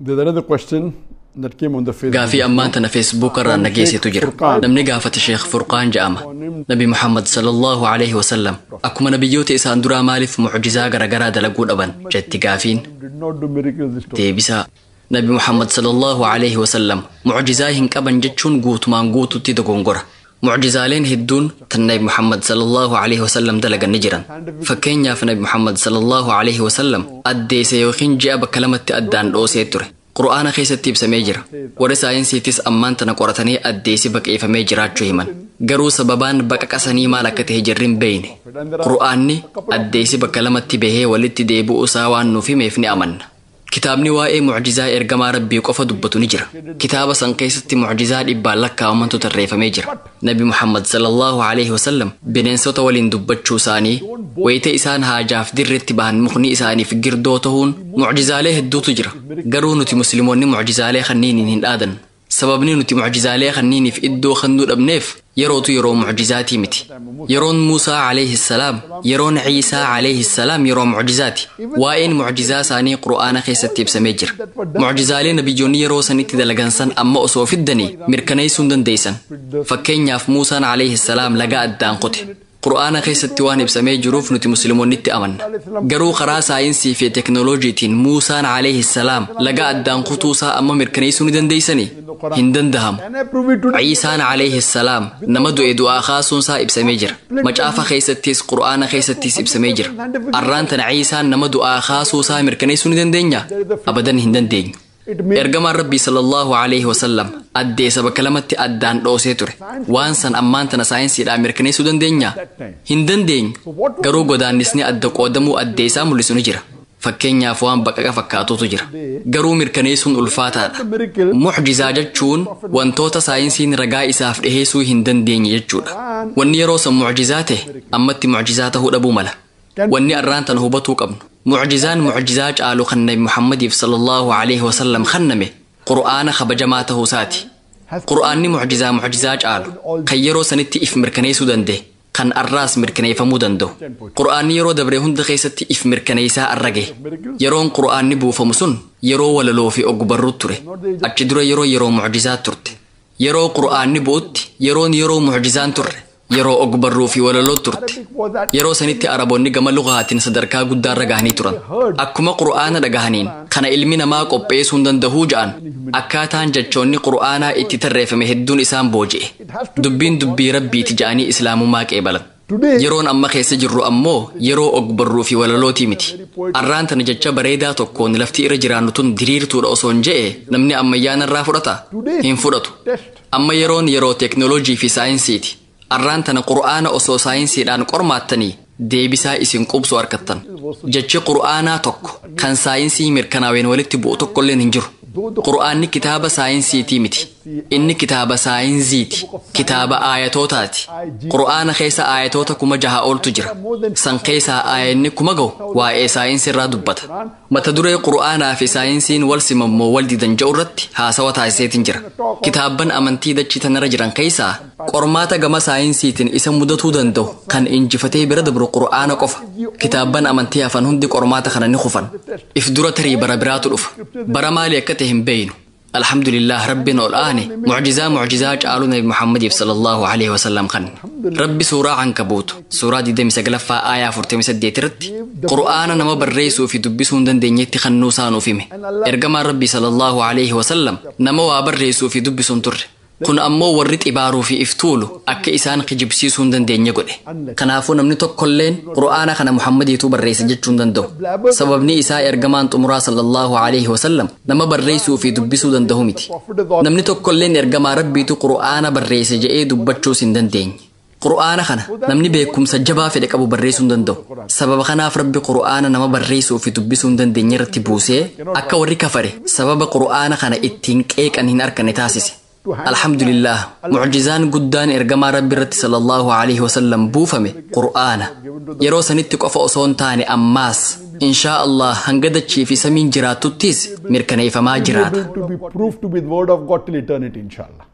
There's another question that came on the Facebook. Gaafii ammaan tana Facebook irraan dhageessitu jira. Namni gaafate Sheekh Furqaan jedhama. Nabi Muhammad sallallahu alaihi wasallam akkuma nabiyyoota isaan duraa maaliif mucjizaa garagaraa dalaguu dhaban jetti gaafiin. Did not do miracles this time. Deebisaa: Nabi Muhammad sallallahu alaihi wasallam mucjizaa hin qaban jechuun guutumaan guututti dogongora. Mucjizaaleen hedduun tan Nabi Muhammad sallallahu alaihi wasallam dalagan ni jiran. Fakkeenyaaf, Nabi Muhammad sallallahu alaihi wasallam addeessa yookiin ji'a bakka lamatti addaan dhoosee ture. Qur'aana keessatti ibsamee jira. Warri saayinsiitis ammaan tana qoratanii addeessi baqeeffamee jiraachuu himan. Garuu sababaan baqaqasanii maal akka ta'e jirri hin beeyne. Qur'aanni addeessi bakka lamatti bahee walitti deebi'uu isaa waan nuuf himeef ni amanna. Kitaabni waa'ee mucjizaa ergamaa Rabbii qofa dubbatu ni jira. Kitaaba san keessatti mucjizaa dhibbaan lakkaa'amantu tarreeffamee jira. Nabi Muhammad sallallahu alaihi wasallam bineensota waliin dubbachuu isaanii, wayita isaan haajaaf dirretti bahan mukni isaaniif girdoo ta'uun, mucjizaalee hedduutu jira. Garuu nuti Musliimoonni mucjizaalee kanniiniin hin dhaadannu. Sababni nuti mucjizaalee kanniiniif iddoo kennuu dhabneef yerootu yeroo mucjizaatii miti. Yeroon Muusaa alayhi salaam, yeroon Ciisaa alayhi salaam yeroo mucjizaati. Waa'een mucjizaa isaanii Qur'aana keessatti ibsamee jira. Mucjizaalee nabiyyoonni yeroo sanitti dalagan san amma osoo fiddanii mirkaneessuu hin dandeessan. Fakkeenyaaf, Muusaan alayhi salaam laga addaan kute. Qur'aana keessatti waan ibsamee jiruuf nuti Musliimoonni itti amanna. Garuu karaa saayinsii fi teknooloojiitiin Muusaan alayhi salaam laga addaan kutuusaa amma mirkaneessuu ni dandeessanii? Hin dandahamu. Can I prove it today? Ciisaan alayhi salaam nama du'e du'aa kaasuunsaa ibsamee jira. Macaafa keessattis Qur'aana keessattis ibsamee jira. Arraan tana Ciisaan nama du'aa kaasuusaa mirkaneessuu ni dandeenya? Abadan hin dandeenyu. Ergamaan Rabbii sallallahu alaihi wasallam addeessa bakka lamatti addaan dhoosee ture. Waan san ammaan tana saayinsiidhaan mirkaneessuu dandeenya? Hin dandeenyu. Garuu godaannisni adda qoodamuu addeessaa mul'isu ni jira. Fakkeenyaaf, waan baqaqa fakkaatutu jira. Garuu mirkaneessuun ulfaataadha. Mucjizaa jechuun wantoota saayinsiin ragaa isaaf dhiheessuu hin dandeenye jechuudha. Wanni yeroo san mucjizaa ta'e ammatti mucjizaa ta'uu dhabuu mala. Wanni arraan tana hubatuu qabnu, mucjizaan mucjizaa caalu kan Nabi Muhammadiif sallallahu alaihi wasallam kenname Qur'aana kabajamaa ta'uu isaati. Qur'aanni mucjizaa mucjizaa caalu kan yeroo sanitti if mirkaneessuu danda'e, kan arraas mirkaneeffamuu danda'u. Qur'aanni yeroo dabre hunda keessatti if mirkaneessaa arra gahe. Yeroon Qur'aanni buufamu sun yeroo walaloo fi ogbarruu ture. Achi dura yeroo mucjizaa turte. Yeroo Qur'aanni bu'utti yeroon yeroo mucjizaan turre. Yeroo ogbarruu fi walaloo turte. Yeroo sanitti Araboonni gama lugaatiin sadarkaa guddaarra gahanii turan. Akkuma Qur'aana dhagahaniin kana ilmi namaa qopheessuu hin danda'uu ja'an. Akkaataan jechoonni Qur'aanaa itti tarreeffame hedduun isaan booji'e. Dubbiin dubbii Rabbiiti ja'anii Islaamummaa qeebalan. Yeroon amma keessa jirru ammoo yeroo ogbarruu fi walalootii miti. Arraan tana jecha bareedaa tokkoon lafti irra jiraannu tun diriirtuudha osoo hin je'e, namni ammayyaan irraa fudhata? Hin fudhatu. Amma yeroon yeroo teeknooloojii fi saayinsiiti. Arraan tana Qur'aana osoo saayinsiidhaan qormaattanii deebisaa isin qubsu argattan. Jechi Qur'aanaa tokko kan saayinsii mirkanaaween walitti bu'u tokkolleen hin jiru. Qur'aanni kitaaba saayinsiitii miti. Inni kitaaba saayinsiiti. Kitaaba aayatootaati. Qur'aana keessa aayatoota 6,000 oltu jira. San keessaa aayanni 1,000 ga'u waa'ee saayinsii irraa dubbata. Mata duree Qur'aanaa fi saayinsiin wal simammoo wal didan jedhu irratti haasawa taasiseetiin jira. Kitaabban amantii dachii tanarra jiran keessaa qormaata gama saayinsiitiin isa mudatuu danda'u kan injifatee bira dabru Qur'aana qofa. Kitaabban amantii hafan hundi qormaata kana ni kufan. If dura tarii bara biraatu dhufa. Bara maali akka ta'e hin beeynu. Alhamdulillah, Rabbiin ol aane mucjizaa mucjizaa caalu Nabi Muhammadiif sallallahu alaihi wasallam kan Rabbi suuraa Ankabuut suuraa 29ffaa aayaa 48 irratti Qur'aana nama barreessuu fi dubbisuu hin dandeenyetti kennuu isaa nuuf hime. Ergamaan Rabbii sallallahu alaihi wasallam nama waa barreessuu fi dubbisuu hin turre. Kun ammoo warri xibaaruu fi iftuulu akka isaan kijibsiisuu hin dandeenye godhe. Kanaafuu namni tokkolleen Qur'aana kana Muhammadiitu barreesse jechuu hin danda'u. Sababni isaa ergamaan xumuraa sallallahu alaihi wasallam nama barreessuu fi dubbisuu danda'u miti. Namni tokkolleen ergamaa Rabbiitu Qur'aana barreesse jedhee dubbachuus hin dandeenye. Qur'aana kana namni beekumsa jabaa fedhe qabu barreessuu hin danda'u. Sababa kanaaf Rabbi Qur'aana nama barreessuu fi dubbisuu hin dandeenye irratti buusee akka warri kafare sababa Qur'aana kana ittiin qeeqan hin arkanne taasise. Alhamdulillah, mucjizaan guddaan ergamaa Rabbi irratti sallallahu alaihi wasallam buufame Qur'aana. Yeroo sanitti qofa osoo hin taane ammaas inshaa Allah hanga dachii fi samiin jiraatuttis mirkaneeffamaa jiraata. Able to be proved to be the word of God till eternity, inshallah.